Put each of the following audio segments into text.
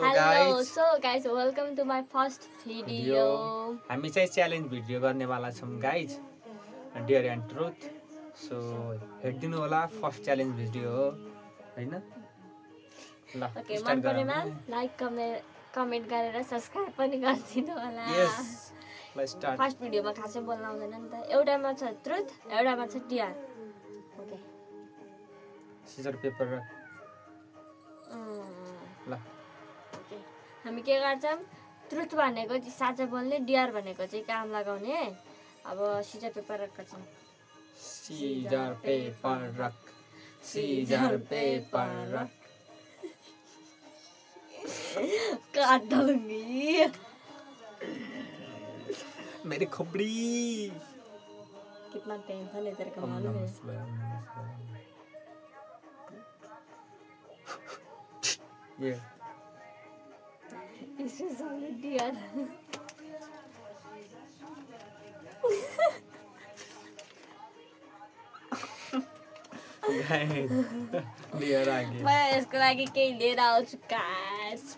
So guys, welcome to my first video. हामी चाहिँ challenge video गर्नेवाला छौं guys, dare and truth. So हेर्दिनु होला, फर्स्ट च्यालेन्ज भिडियो हो हैन. ल ओके, मन परेमा लाइक कमेन्ट गरेर सब्स्क्राइब पनि गरिदिनु होला. यस, ल स्टार्ट. फर्स्ट भिडियोमा खासै बोल्न आउँदैन नि त. एउटामा छ ट्रुथ, एउटामा छ डियर. ओके, सिजर पेपर र ल. हामी के गर्छौं, ट्रुथ भनेको चाहिँ साँचो बोल्ने, डियर भनेको चाहिँ काम लगाउने. अब सिजर पेपर रक गर्छौं. Scissor paper rock, scissor paper rock. काट डालूंगी मेरी खोपड़ी. कितना टेंशन है तेरे को मालूम है? ये इसमें सामने डियर. डियर आ गयो. मैं यसको लागि केही लिएर आउँछु गाइस.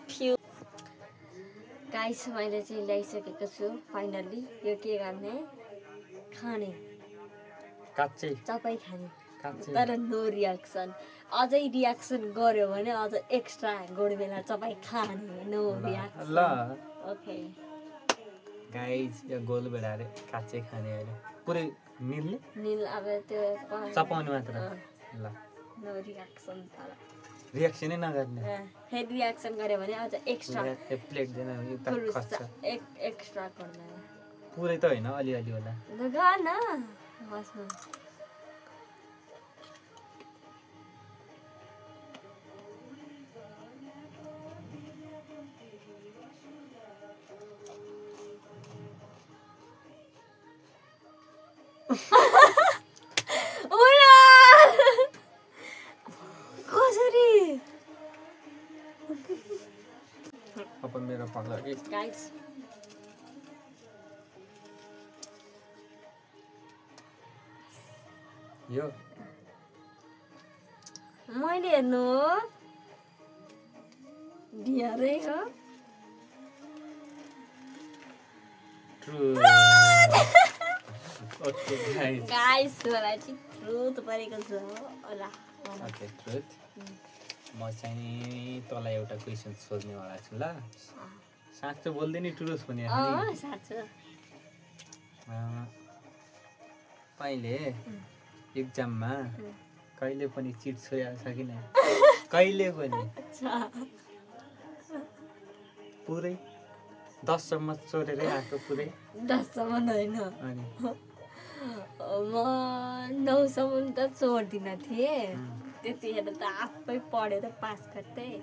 मैले चाहिँ ल्याइसकेको छु फाइनली. यो के गर्ने, खाने, काच्चै चपाई खाने. काच्चै. तर नो रियाक्सन. अझै रियाक्सन गर्यो भने अझ एक्स्ट्रा गोड बेला चपाई खाने. No reaction. ल ओके गाइज, यो गोल बेडाले काच्चै खाने हैन, पुरै निल्ने निल. अब त्यो चपाउने मात्र. ल नो रियाक्सन. तर रियाक्सनै नगर्ने. फेरि रियाक्सन गर्यो भने अझ एक्स्ट्रा प्लेट देन यो त खर्च एक्स्ट्रा गर्नु. पुरै त हैन, अलिअलि होला. गर्न बस्नु. कसरी अब मेरो पक्ला गाइस, यो मैले हेर्नु डियरै हो. ट्रु. ओके गाइस, मलाई चाहिँ ट्रुथ परेको छ होला. Okay truth. म चाहिँ तँलाई एउटा क्वेसन सोध्नेवाला छु. ल साँचो बोल्दै नि ट्रुथ भने. साँचो. तैँले एक्जाममा कहिले पनि चिट छोडेको छ कि नै? कहिले पनि? पुरै 10 सम्म चोरेरै आएको? पुरै 10 सम्म होइन, अनि म 9 सम्म त चोर्दिनँ थिएँ. त्यतिखेर त आफै पढेर पास गर्थेँ.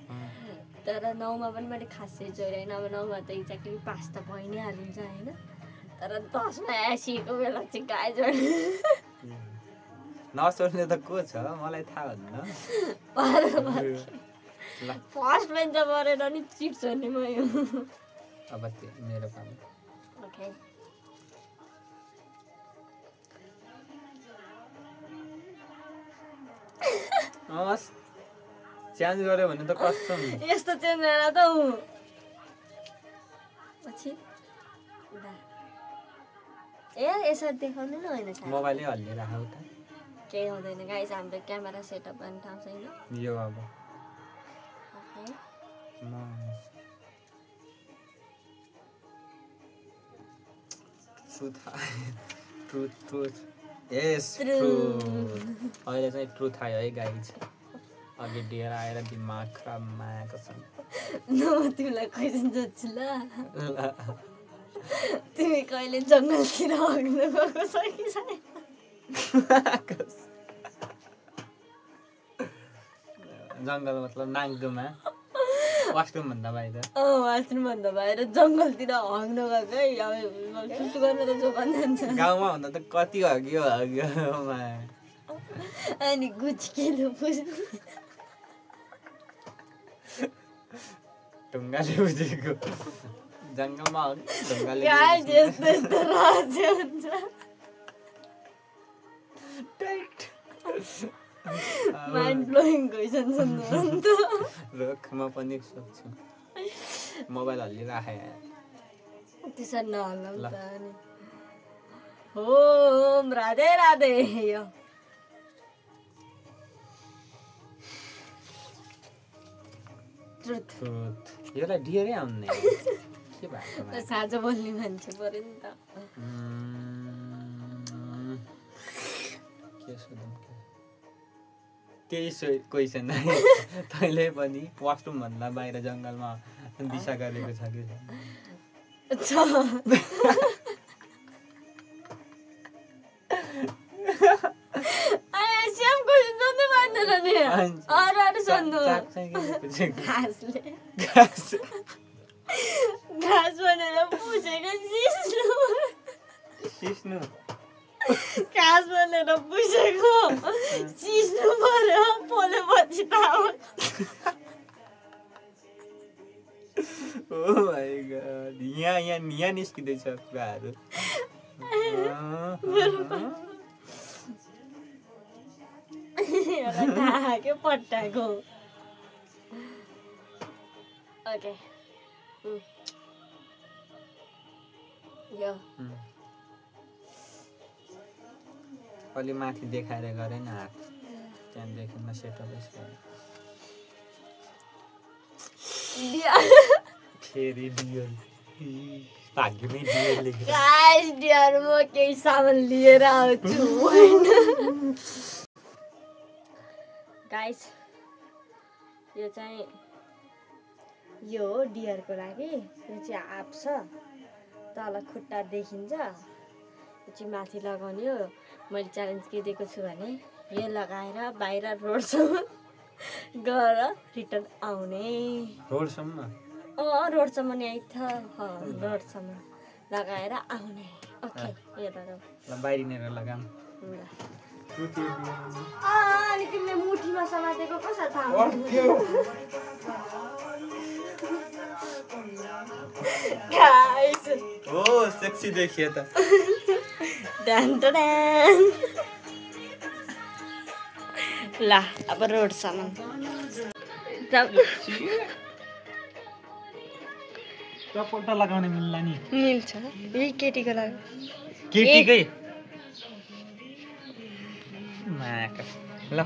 तर 9मा पनि मैले खासै चोरेन. अब 9मा त एक्ज्याक्टली पास त भइ नै हालिन्छ होइन. तर 10मा एसीको बेला चाहिँ गाई जोड्ने. नसोध्ने त को छ, मलाई थाहा हुन्न. फर्स्ट बेन्च परेर नि चिट छोड्ने म यो. अब मेरो पालो. ओके, चेन्ज गर्यो भने त कसम. यस्तो चेन्ज गरेर त पछि यसरी देखाउने न. होइन, मोबाइलै हल्लिएर आऊ त. केही हुँदैन गाइस, हाम्रो क्यामेरा सेटअप गर्ने ठाउँ छैन. यो अब ट्रुथ. यस, ट्रुथ. अहिले चाहिँ ट्रुथ आयो है गाइज. अघि डियर आएर दिमाग खराब मायाको छ. न तिमीलाई क्वेसन सोध्छु ल. तिमी कहिले जङ्गलतिर हग्नु गएको छ कि छैन? जङ्गल मतलब नाङ्गोमा, वासरुम भन्दा बाहिर. वासरुम भन्दा बाहिर जङ्गलतिर हग्नु गएको है. अब सुसु गर्नु त जो भन्छ. गाउँमा भन्दा त कति हग्यो. अनि गुच्किलो ढुङ्गाले बुझेको. जङ्गलमा ढुङ्गाले माइन्ड ब्लोइङ क्वेसन छ नि त। रोकमा पनि सक्छु। मोबाइल हल्लिराखे त्यसरी नहल्लाउ त अनि ओम राधे राधे यो ट्रुथ यसलाई डियरै आउने के भएको साँझ बोल्ने मान्छे पऱ्यो नि त के सोधौँ त्यही क्वेसन तैँले पनि वासरुम भन्दा बाहिर जङ्गलमा दिशा गरेको छ कि घाँस भनेर पुछेको सिस्नु घाँस भनेर पुछेको सिस्नु पर्यो पोलेपछि त ओ माई गॉड यहाँ निस्किँदैछ कुराहरू के पट्टाको ओके यो अलि माथि देखाएर गरे न हात त्यहाँदेखि न सेटअप फेरि डियर भाग्यमै डियर लेखेर गाइस डियर म केही सामान लिएर आउँछु हैन गाइस यो चाहिँ यो हो डियरको लागि यो चाहिँ आँप छ तल खुट्टा देखिन्छ यो चाहिँ माथि लगाउने हो मैले च्यालेन्ज के दिएको छु भने यो लगाएर बाहिर रोडसम्म गएर रिटर्न आउने रोडसम्म रोडसम्म नि आइथ रोडसम्म लगाएर आउने ओके यो लगाऊ ल बाहिरिनेर लगाम अनि तिमीले मुठीमा समातेको कसरी थाहा गाइस ओ सेक्सी देखिए त डन ला अब रोडसम्म चप्पल त लगाउने मिल्ला नि मिल्छ यही केटीको लागि केटीकै माका ल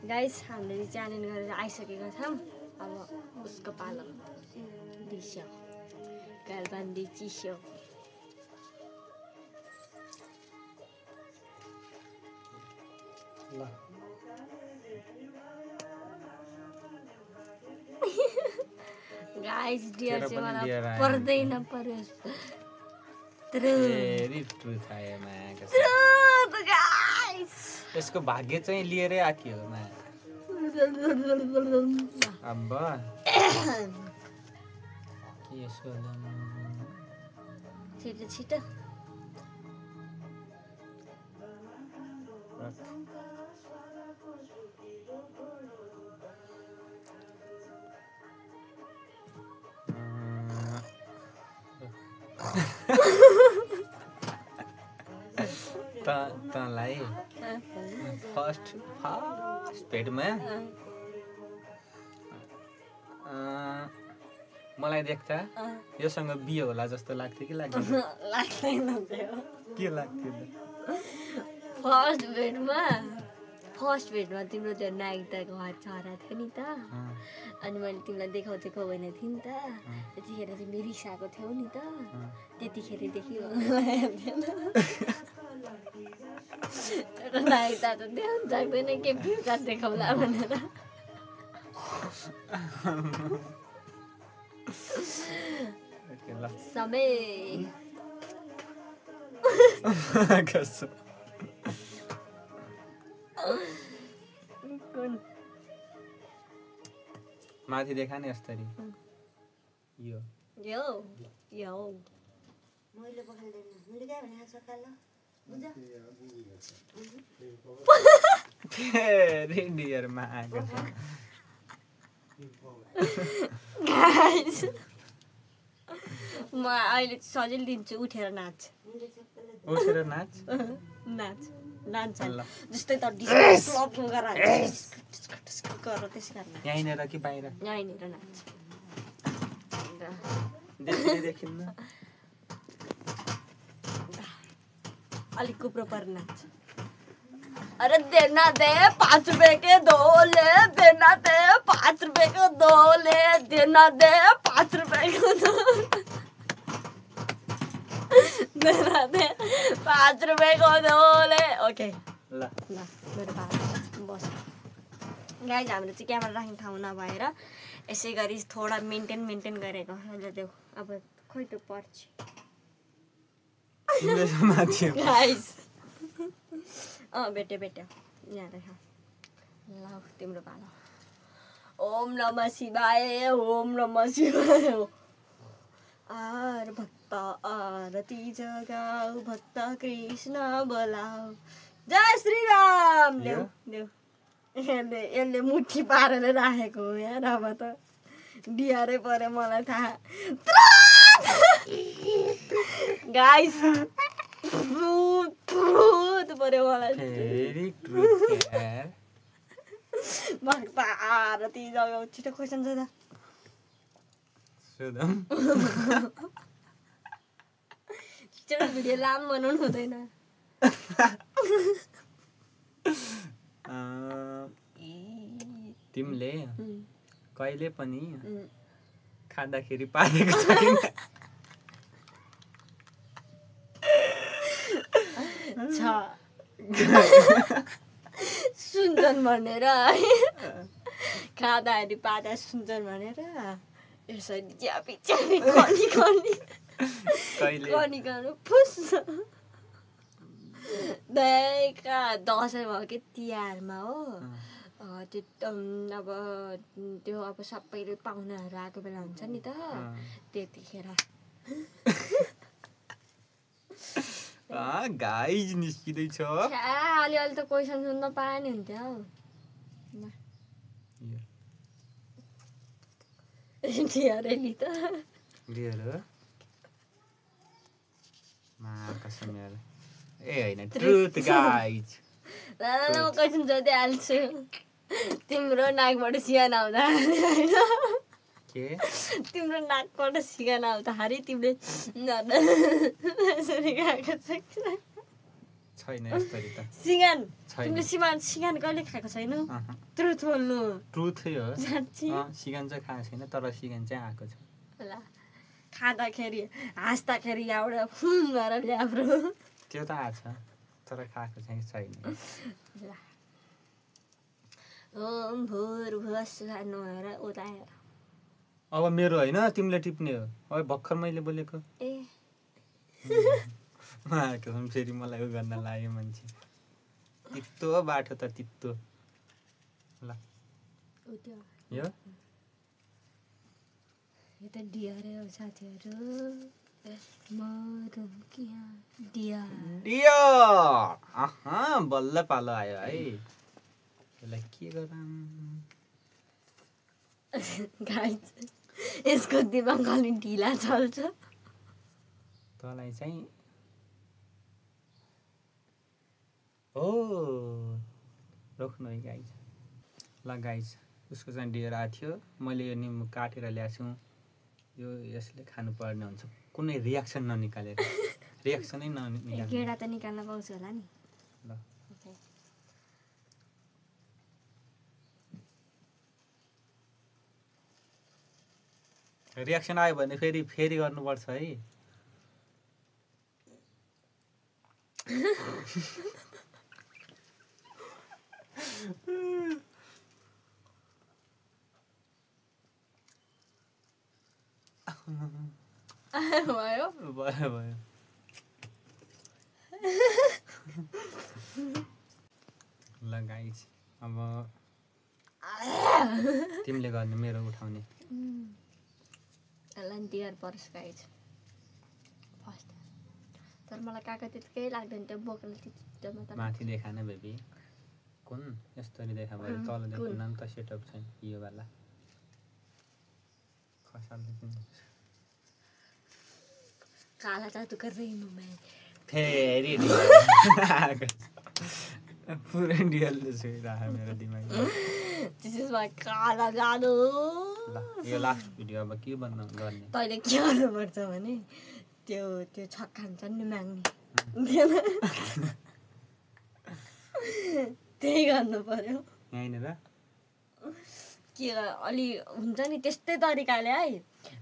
गाइस हामीले च्यालेन्ज गरेर आइसकेका छौँ अब उसको पालो दिस्यो गालबान्दी चिस्यो गाइस डियर चाहिँ मलाई पर्दैन पर्यो ट्रुथ आयो माका गाइस यसको भाग्य चाहिँ लिएरै आकियो मा अब्बा के सोधम छिटो छिटो तँलाई फर्स्ट भेटमा मलाई देख्दा योसँग बिहे होला जस्तो लाग्थ्यो कि लाग्दैन के लाग्थ्यो फर्स्ट भेटमा तिम्रो त्यो नाइकदाको हात छरा थियो नि त अनि मैले तिमीलाई देखाउँथेको भने थिएँ नि त त्यतिखेर तिमीले रिसाएको थियौ नि त त्यतिखेरदेखि नाइकदा त देखाउनु सक्दैन के फ्युचर देखाउला भनेर समय माथि देखा नि यसरी यो यो यो मैले पखाल्दैन मैले के भने सकाल बुझ फेरि डियर मा आएको छ गाइस म अहिले सजिलो दिन्छु उठेर नाच उठेर नाच नाच नाच ल जस्तै त डिस्टर्ब गरेर त्यसै गर्न यहीँनिर कि बाहिर यहीँनिर नाच देखिन्न अलिक कुप्रो पर नाच अरे देना दे 5 रुपए के दो ले देना दे 5 रुपए के दो ले देना दे 5 रुपए के दो देना दे 5 रुपए को दो ले ओके ल मेरो बाबा बस गाइज हाम्रो चाहिँ क्यामेरा राख्ने ठाउँ नभएर यसै गरी थोडा मेन्टेन गरेको अहिले देऊ अब खोइ त्यो पर्छ गाइज भेट्यो यहाँ देख ल तिम्रो पालो ओम नमः शिवाय ओम नमः शिवाय आर भक्त आरती जगाऊ भक्त कृष्ण बोलाऊ जय श्री राम देऊ देऊ यसले मुठी पारेर राखेको हो यहाँ अब त डियारै पऱ्यो मलाई थाहा गाइस ट्रुथ पऱ्यो मलाई फेरि ट्रुथ यार भक्त आरती जगाऊ छिटो क्वेसन सोध सोधौँ छिटो भिडियो लामो बनाउनु हुँदैन तिमीले कहिले पनि खाँदाखेरि पारेको छैन सुन्छन् भनेर खाँदाखेरि पाता सुन्छन् भनेर यसरी च्यापी च्यापी कनी फुस दसैँ भयो कि तिहारमा हो त्यो अब त्यो अब सबैले पाहुनाहरू आएको बेला हुन्छ नि त त्यतिखेर गाइज निस्किँदैछ अलिअलि त क्वेसन सुन्न पाए नि हुन्थ्यो हौ डियरली त डियर हो कसम यार ए होइन ट्रुथ गाइज ल म क्वेसन सोधिहाल्छु तिम्रो नाकबाट सिगान आउँदा के तिम्रो नाकबाट सिगान आउँदाखेरि तिमीले यसरी खाएको छैन यसरी त सिगान छैन तिमीले सिगान कहिले खाएको छैनौ ट्रुथ बोल्नु ट्रुथै हो साँच्ची सिगान चाहिँ खाएको छैन तर सिगान चाहिँ आएको छ ल खाँदाखेरि हाँस्दाखेरि यहाँबाट फुम गरेर ल्याम्रो त्यो त आएको छ तर खाएको चाहिँ छैन ल ओम भुर्भुवः स्वः नभएर उता हेर अब मेरो होइन तिमीले टिप्ने हो अब भर्खर मैले बोलेको ए कसम फेरि मलाई उयो गर्न लाग्यो मान्छे तितो बाटो त तितो ल यो त डियर हो साथीहरू डियर बल्ल पालो आयो है यसलाई के गरौँ गाइस यसको दिमाग अलि ढिला चल्छ तँलाई चाहिँ हो रोक्नु है गाइज ल गाइज उसको चाहिँ डियर आएको थियो मैले यो निम्बु काटेर ल्याएको छु यो यसले खानुपर्ने हुन्छ कुनै रियाक्सन ननिकालेर रियाक्सनै ननिकालेर गेडा त निकाल्न पाउँछु होला नि ल रियाक्सन आयो भने फेरि गर्नुपर्छ है भयो भयो भयो ल गाइस अब तिमीले गर्ने मेरो उठाउने डियर पर्स गाइस फर्स्ट तर मलाई काका त्यतिकै लाग्दैन त्यो बोक्न त्यति माथि देखाएन बेबी कुन यस्तरी देखा भयो तल देखा नाम त सेटअप छैन यो वाला काला जादू कर रही हूँ मैं फेरि पुरै डियल छुइरहेको मेरो दिमागमा दिस इज माई काला जादू ल यो लास्ट भिडियो अब के भन्नु गर्ने तैँले के गर्नुपर्छ भने त्यो त्यो छक्का हुन्छ नि माग्ने त्यही गर्नु पर्यो यहीँनिर के अलि हुन्छ नि त्यस्तै तरिकाले है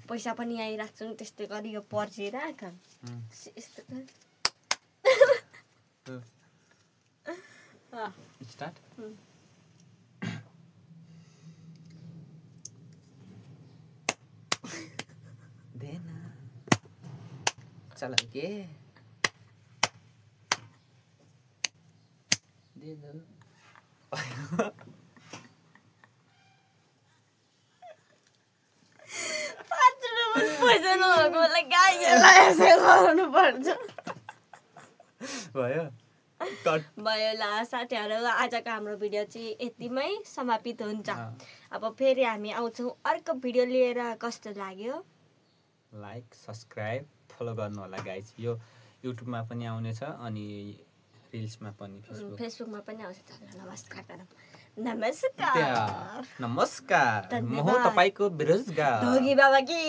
पैसा पनि आइराख्छु नि त्यस्तै गरी यो पर्छि राख यस्तो स्टार्ट देना चल के दे दो पैसा नभएकोलाई गाईहरूलाई यसै गर्नुपर्छ भयो कट भयो ल साथीहरू आजको हाम्रो भिडियो चाहिँ यतिमै समापित हुन्छ अब फेरि हामी आउँछौँ अर्को भिडियो लिएर कस्तो लाग्यो लाइक सब्सक्राइब फलो गर्नु होला गाइस यो युट्युबमा पनि आउनेछ अनि रिल्समा पनि फेसबुकमा पनि आउँछ नमस्कार नमस्कार नमस्कार म हो तपाईको बेरोजगार ढोगी बाबा की